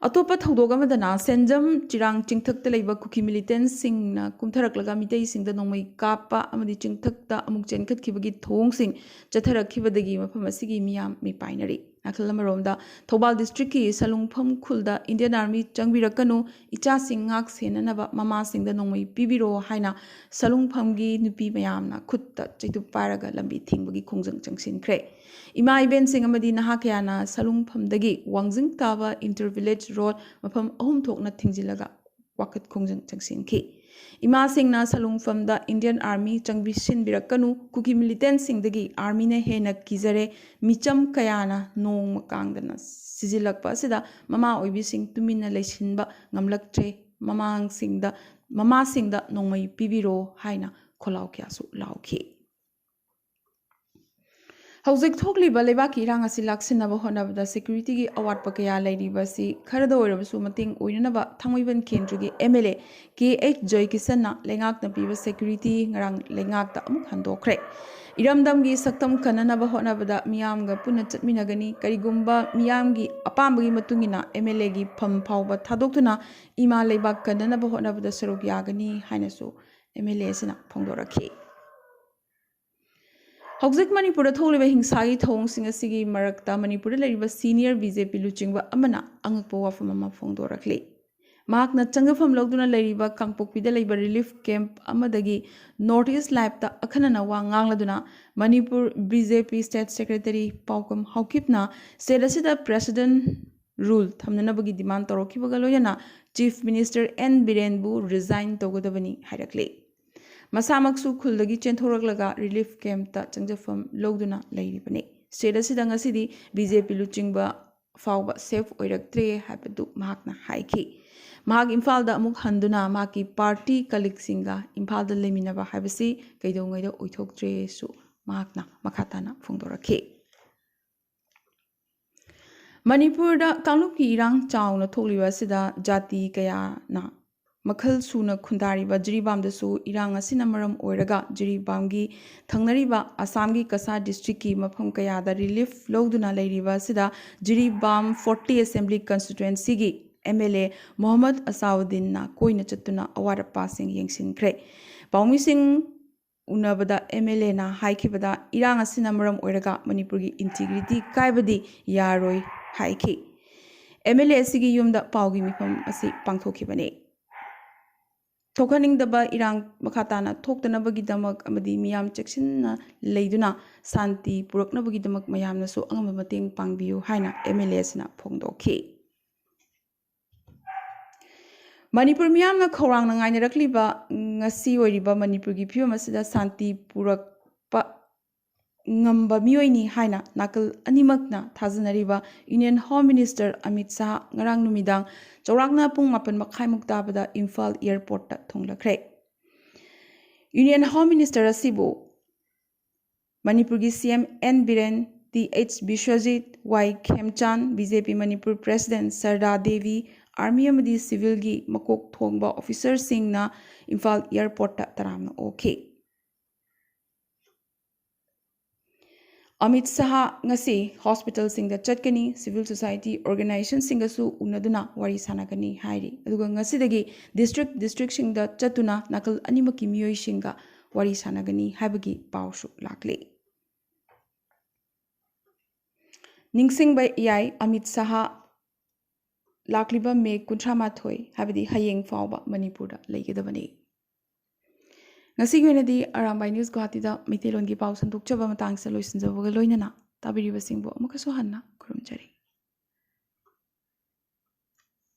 ꯑꯇꯣꯞꯄ ꯊꯧꯗꯣꯛ ꯑꯃꯗꯅ ꯁꯦꯟꯖꯝ ꯆꯤꯔꯥꯡ ꯆꯤꯡꯊꯛꯇ ꯂꯩꯕ ꯀꯨꯀꯤ ꯃꯤꯂꯤꯇꯦꯟꯁꯤꯡꯅ ꯀꯨꯝꯊꯔꯛꯂꯒ ꯃꯤꯇꯩꯁꯤꯡꯗ ꯅꯣꯡꯃꯩ ꯀꯥꯞꯄ ꯑꯃꯗꯤ ꯆꯤꯡꯊꯛꯇ ꯑꯃꯨꯛ ꯆꯦꯟꯈꯠꯈꯤꯕꯒꯤ ꯊꯧꯑꯣꯡꯁꯤꯡ ꯆꯠꯊꯔꯛꯈꯤꯕꯗꯒꯤ ꯃꯐꯝ ꯑꯁꯤꯒꯤ ꯃꯤꯌꯥꯝ ꯃꯤꯄꯥꯏꯅꯔꯤ꯫ ꯅꯥꯀꯜ ꯑꯃꯔꯣꯝꯗ ꯊꯧꯕꯥꯜ districtꯀꯤ ꯁꯂꯨꯡꯐꯝ ꯈꯨꯜꯗ Indian Army ꯆꯪꯕꯤꯔꯛꯀꯅꯨ, ꯏꯆꯥꯁꯤꯡ ꯉꯥꯛ ꯁꯦꯟꯅꯅꯕ ꯃꯃꯥꯁꯤꯡꯗ ꯅꯣꯡꯃꯩ ꯄꯤꯕꯤꯔꯣ ꯍꯥꯏꯅ ꯁꯂꯨꯡꯐꯝꯒꯤ ꯅꯨꯄꯤ ꯃꯌꯥꯝꯅ ꯈꯨꯠꯇ ꯆꯩꯇꯨꯞ ꯄꯥꯏꯔꯒ ꯂꯝꯕꯤ ꯊꯤꯡꯕꯒꯤ ꯈꯣꯡꯖꯪ ꯆꯪꯁꯤꯟꯈ꯭ꯔꯦ꯫ ꯏꯃꯥ ꯏꯕꯦꯟꯁꯤꯡ ꯑꯃꯗꯤ ꯅꯍꯥ ꯀꯌꯥꯅ ꯁꯂꯨꯡꯐꯝꯗꯒꯤ ꯋꯥꯡꯖꯤꯡ ꯇꯥꯕ Inter Village Road ꯃꯐꯝ ꯑꯍꯨꯝ ꯊꯣꯛꯅ ꯊꯤꯡꯖꯤꯜꯂꯒ ꯋꯥꯀꯠ ꯈꯣꯡꯖꯪ ꯆꯪꯁꯤꯟꯈꯤ꯫ ꯏꯃꯥꯁꯤꯡꯅ ꯁꯂꯨꯡꯐꯝꯗ Indian Army ꯆꯪꯕꯤꯁꯤꯟꯕꯤꯔꯛꯀꯅꯨ, ꯀꯨꯀꯤ ꯃꯤꯂꯤꯇꯦꯟꯁꯤꯡꯗꯒꯤ Armyꯅ ꯍꯦꯟꯅ ꯀꯤꯖꯔꯦ, ꯃꯤꯆꯝ ꯀꯌꯥꯅ ꯅꯣꯡꯃ ꯀꯥꯡꯗꯅ ꯁꯤꯖꯤꯜꯂꯛꯄ ꯑꯁꯤꯗ ꯃꯃꯥ ꯑꯣꯏꯕꯤꯁꯤꯡ ꯇꯨꯃꯤꯟꯅ ꯂꯩꯁꯤꯟꯕ ꯉꯝꯂꯛꯇ꯭ꯔꯦ, ꯃꯃꯥꯡꯁꯤꯡꯗ ꯃꯃꯥꯁꯤꯡꯗ ꯅꯣꯡꯃꯩ ꯄꯤꯕꯤꯔꯣ ꯍꯥꯏꯅ ꯈꯣꯜꯂꯥꯎ ꯀꯌꯥꯁꯨ ꯂꯥꯎꯈꯤ꯫ ꯍꯧꯖꯤꯛ ꯊꯣꯛꯂꯤꯕ ꯂꯩꯕꯥꯛꯀꯤ ꯏꯔꯥꯡ ꯑꯁꯤ ꯂꯥꯛꯁꯤꯟꯅꯕ ꯍꯣꯠꯅꯕꯗ securityꯒꯤ ꯑꯋꯥꯠꯄ ꯀꯌꯥ ꯂꯩꯔꯤꯕ ꯑꯁꯤ ꯈꯔꯗ ꯑꯣꯏꯔꯕꯁꯨ ꯃꯇꯦꯡ ꯑꯣꯏꯅꯅꯕ ꯊꯥꯡꯃꯩꯕꯟ ꯀꯦꯟꯗ꯭ꯔꯒꯤ MLA ꯀꯦ ꯑꯩꯆ ꯖꯣꯏꯀꯤꯁꯟꯅ ꯂꯩꯉꯥꯛꯅ ꯄꯤꯕ security ꯉꯔꯥꯡ ꯂꯩꯉꯥꯛꯇ ꯑꯃꯨꯛ ꯍꯟꯗꯣꯛꯈ꯭ꯔꯦ꯫ ꯏꯔꯝꯗꯝꯒꯤ ꯁꯛꯇꯝ ꯀꯟꯅꯅꯕ ꯍꯣꯠꯅꯕꯗ ꯃꯤꯌꯥꯝꯒ ꯄꯨꯟꯅ ꯆꯠꯃꯤꯟꯅꯒꯅꯤ, ꯀꯔꯤꯒꯨꯝꯕ ꯃꯤꯌꯥꯝꯒꯤ ꯑꯄꯥꯝꯕꯒꯤ ꯃꯇꯨꯡ ꯏꯟꯅ MLAꯒꯤ ꯐꯝ ꯐꯥꯎꯕ ꯊꯥꯗꯣꯛꯇꯨꯅ ꯏꯃꯥ ꯂꯩꯕꯥꯛ ꯀꯟꯅꯅꯕ ꯍꯣꯠꯅꯕꯗ ꯁꯔꯨꯛ ꯌꯥꯒꯅꯤ ꯍꯥꯏꯅꯁꯨ MLA ꯑꯁꯤꯅ ꯐꯣꯡꯗꯣꯔꯛꯈꯤ꯫ ꯍꯧꯖꯤꯛ ꯃꯅꯤꯄꯨꯔꯗ ꯊꯣꯛꯂꯤꯕ ꯍꯤꯡꯁꯥꯒꯤ ꯊꯧꯑꯣꯡꯁꯤꯡ ꯑꯁꯤꯒꯤ ꯃꯔꯛꯇ ꯃꯅꯤꯄꯨꯔꯗ ꯂꯩꯔꯤꯕ senior BJP ꯂꯨꯆꯤꯡꯕ ꯑꯃꯅ ꯑꯉꯛꯄ ꯋꯥꯐꯝ ꯑꯃ ꯐꯣꯡꯗꯣꯔꯛꯂꯤ꯫ ꯃꯍꯥꯛꯅ ꯆꯪꯖꯐꯝ ꯂꯧꯗꯨꯅ ꯂꯩꯔꯤꯕ ꯀꯥꯡꯄꯣꯛꯄꯤꯗ ꯂꯩꯕ relief camp ꯑꯃꯗꯒꯤ North East Liveꯇ ꯑꯈꯟꯅꯅ ꯋꯥ ꯉꯥꯡꯂꯗꯨꯅ Manipur BJP state secretary ꯄꯥꯎꯀꯝ ꯍꯥꯎꯀꯤꯞꯅ state ꯑꯁꯤꯗ president rule ꯊꯝꯅꯅꯕꯒꯤ demand ꯇꯧꯔꯛꯈꯤꯕꯒ ꯂꯣꯏꯅꯅ Chief Minister N ꯕꯤꯔꯦꯟꯕꯨ resign ꯇꯧꯒꯗꯕꯅꯤ ꯍꯥꯏꯔꯛꯂꯤ꯫ ꯃꯁꯥꯃꯛꯁꯨ ꯈꯨꯜꯗꯒꯤ ꯆꯦꯟꯊꯣꯔꯛꯂꯒ relief campꯇ ꯆꯪꯖꯐꯝ ꯂꯧꯗꯨꯅ ꯂꯩꯔꯤꯕꯅꯤ꯫ State ꯑꯁꯤꯗ ꯉꯁꯤꯗꯤ B J P ꯂꯨꯆꯤꯡꯕ ꯐꯥꯎꯕ safe ꯑꯣꯏꯔꯛꯇ꯭ꯔꯦ ꯍꯥꯏꯕꯗꯨ ꯃꯍꯥꯛꯅ ꯍꯥꯏꯈꯤ꯫ ꯃꯍꯥꯛ ꯏꯝꯐꯥꯜꯗ ꯑꯃꯨꯛ ꯍꯟꯗꯨꯅ ꯃꯍꯥꯛꯀꯤ party colleagueꯁꯤꯡꯒ ꯏꯝꯐꯥꯜꯗ ꯂꯩꯃꯤꯟꯅꯕ ꯍꯥꯏꯕꯁꯤ ꯀꯩꯗꯧꯉꯩꯗ ꯑꯣꯏꯊꯣꯛꯇ꯭ꯔꯦꯁꯨ ꯃꯍꯥꯛꯅ ꯃꯈꯥ ꯇꯥꯅ ꯐꯣꯡꯗꯣꯔꯛꯈꯤ꯫ ꯃꯅꯤꯄꯨꯔꯗ ꯀꯥꯡꯂꯨꯞꯀꯤ ꯏꯔꯥꯡ ꯆꯥꯎꯅ ꯊꯣꯛꯂꯤꯕ ꯑꯁꯤꯗ ꯖꯥꯇꯤ ꯀꯌꯥꯅ ꯃꯈꯜ ꯁꯨꯅ ꯈꯨꯟꯗꯥꯔꯤꯕ ꯖꯤꯔꯤꯕꯥꯝꯗꯁꯨ ꯏꯔꯥꯡ ꯑꯁꯤꯅ ꯃꯔꯝ ꯑꯣꯏꯔꯒ ꯖꯤꯔꯤꯕꯥꯝꯒꯤ ꯊꯪꯅꯔꯤꯕ ꯑꯁꯥꯝꯒꯤ ꯀꯁꯥꯔ districtꯀꯤ ꯃꯐꯝ ꯀꯌꯥꯗ relief ꯂꯧꯗꯨꯅ ꯂꯩꯔꯤꯕ ꯑꯁꯤꯗ Jiribam forty Assembly Constituencyꯒꯤ M L A Mohammad ꯑꯁꯥꯎꯗꯤꯟꯅ ꯀꯣꯏꯅ ꯆꯠꯇꯨꯅ ꯑꯋꯥꯠ ꯑꯄꯥꯁꯤꯡ ꯌꯦꯡꯁꯤꯟꯈ꯭ꯔꯦ꯫ ꯄꯥꯎꯃꯤꯁꯤꯡ ꯎꯅꯕꯗ M L Aꯅ ꯍꯥꯏꯈꯤꯕꯗ ꯏꯔꯥꯡ ꯑꯁꯤꯅ ꯃꯔꯝ ꯑꯣꯏꯔꯒ ꯃꯅꯤꯄꯨꯔꯒꯤ integrity ꯀꯥꯏꯕꯗꯤ ꯌꯥꯔꯣꯏ ꯍꯥꯏꯈꯤ꯫ M L A ꯑꯁꯤꯒꯤ ꯌꯨꯝꯗ ꯄꯥꯎꯒꯤ ꯃꯤꯐꯝ ꯑꯁꯤ ꯄꯥꯡꯊꯣꯛꯈꯤꯕꯅꯤ꯫ ꯊꯣꯛꯍꯟꯅꯤꯡꯗꯕ ꯏꯔꯥꯡ ꯃꯈꯥ ꯇꯥꯅ ꯊꯣꯛꯇꯅꯕꯒꯤꯗꯃꯛ ꯑꯃꯗꯤ ꯃꯤꯌꯥꯝ ꯆꯦꯛꯁꯤꯟꯅ ꯂꯩꯗꯨꯅ ꯁꯥꯟꯇꯤ ꯄꯨꯔꯛꯅꯕꯒꯤꯗꯃꯛ ꯃꯌꯥꯝꯅꯁꯨ ꯑꯉꯝꯕ ꯃꯇꯦꯡ ꯄꯥꯡꯕꯤꯌꯨ ꯍꯥꯏꯅ M L Aꯁꯤꯅ ꯐꯣꯡꯗꯣꯛꯈꯤ꯫ ꯃꯅꯤꯄꯨꯔ ꯃꯤꯌꯥꯝꯅ ꯈꯧꯔꯥꯡꯅ ꯉꯥꯏꯅꯔꯛꯂꯤꯕ ꯉꯁꯤ ꯑꯣꯏꯔꯤꯕ ꯃꯅꯤꯄꯨꯔꯒꯤ ꯐꯤꯕꯝ ꯑꯁꯤꯗ ꯁꯥꯟꯇꯤ ꯄꯨꯔꯛꯄ ꯉꯝꯕ ꯃꯤꯑꯣꯏꯅꯤ ꯍꯥꯏꯅ ꯅꯥꯀꯜ ꯑꯅꯤꯃꯛꯅ ꯊꯥꯖꯅꯔꯤꯕ Union Home Minister Amit Shah ꯉꯔꯥꯡ ꯅꯨꯃꯤꯗꯥꯡ ꯆꯥꯎꯔꯥꯛꯅ ꯄꯨꯡ ꯃꯥꯄꯟ ꯃꯈꯥꯏꯃꯨꯛ ꯇꯥꯕꯗ ꯏꯝꯐꯥꯜ airportꯇ ꯊꯨꯡꯂꯈ꯭ꯔꯦ꯫ Union Home Minister ꯑꯁꯤꯕꯨ ꯃꯅꯤꯄꯨꯔꯒꯤ C M N Biren, Th Biswajit, Y ꯈꯦꯝꯆꯥꯟ, B J P Manipur President ꯁꯔꯗꯥ Devi, Army ꯑꯃꯗꯤ Civilꯒꯤ ꯃꯀꯣꯛ ꯊꯣꯡꯕ officerꯁꯤꯡꯅ ꯏꯝꯐꯥꯜ airportꯇ ꯇꯔꯥꯝꯅ ꯑꯣꯛꯈꯤ꯫ ꯑꯃꯤꯠ ꯁꯥꯍ ꯉꯁꯤ hospitalꯁꯤꯡꯗ ꯆꯠꯀꯅꯤ, civil society organizationꯁꯤꯡꯒꯁꯨ ꯎꯅꯗꯨꯅ ꯋꯥꯔꯤ ꯁꯥꯟꯅꯒꯅꯤ ꯍꯥꯏꯔꯤ꯫ ꯑꯗꯨꯒ ꯉꯁꯤꯗꯒꯤ district districtꯁꯤꯡꯗ ꯆꯠꯇꯨꯅ ꯅꯥꯀꯜ ꯑꯅꯤꯃꯛꯀꯤ ꯃꯤꯑꯣꯏꯁꯤꯡꯒ ꯋꯥꯔꯤ ꯁꯥꯟꯅꯒꯅꯤ ꯍꯥꯏꯕꯒꯤ ꯄꯥꯎꯁꯨ ꯂꯥꯛꯂꯤ꯫ ꯅꯤꯡꯁꯤꯡꯕ ꯌꯥꯏ, ꯑꯃꯤꯠ ꯁꯥꯍ ꯂꯥꯛꯂꯤꯕ ꯃꯦ ꯀꯨꯟꯊ꯭ꯔꯥ ꯃꯥꯊꯣꯏ, ꯍꯥꯏꯕꯗꯤ ꯍꯌꯦꯡ ꯐꯥꯎꯕ ꯃꯅꯤꯄꯨꯔꯗ ꯂꯩꯒꯗꯕꯅꯤ꯫ ꯉꯁꯤꯒꯤ ꯑꯣꯏꯅꯗꯤ ꯑꯔꯥꯝꯕꯥꯏ ꯅ꯭ꯌꯨꯁ ꯒꯨꯋꯥꯍꯥꯇꯤꯗ ꯃꯩꯇꯩꯂꯣꯟꯒꯤ ꯄꯥꯎ ꯁꯟꯗꯣꯛꯆꯕ ꯃꯇꯥꯡꯁꯤꯗ ꯂꯣꯏꯁꯤꯟꯖꯕꯒ ꯂꯣꯏꯅꯅ ꯇꯥꯕꯤꯔꯤꯕꯁꯤꯡꯕꯨ ꯑꯃꯨꯛꯀꯁꯨ ꯍꯟꯅ ꯈꯨꯔꯨꯝꯖꯔꯤ꯫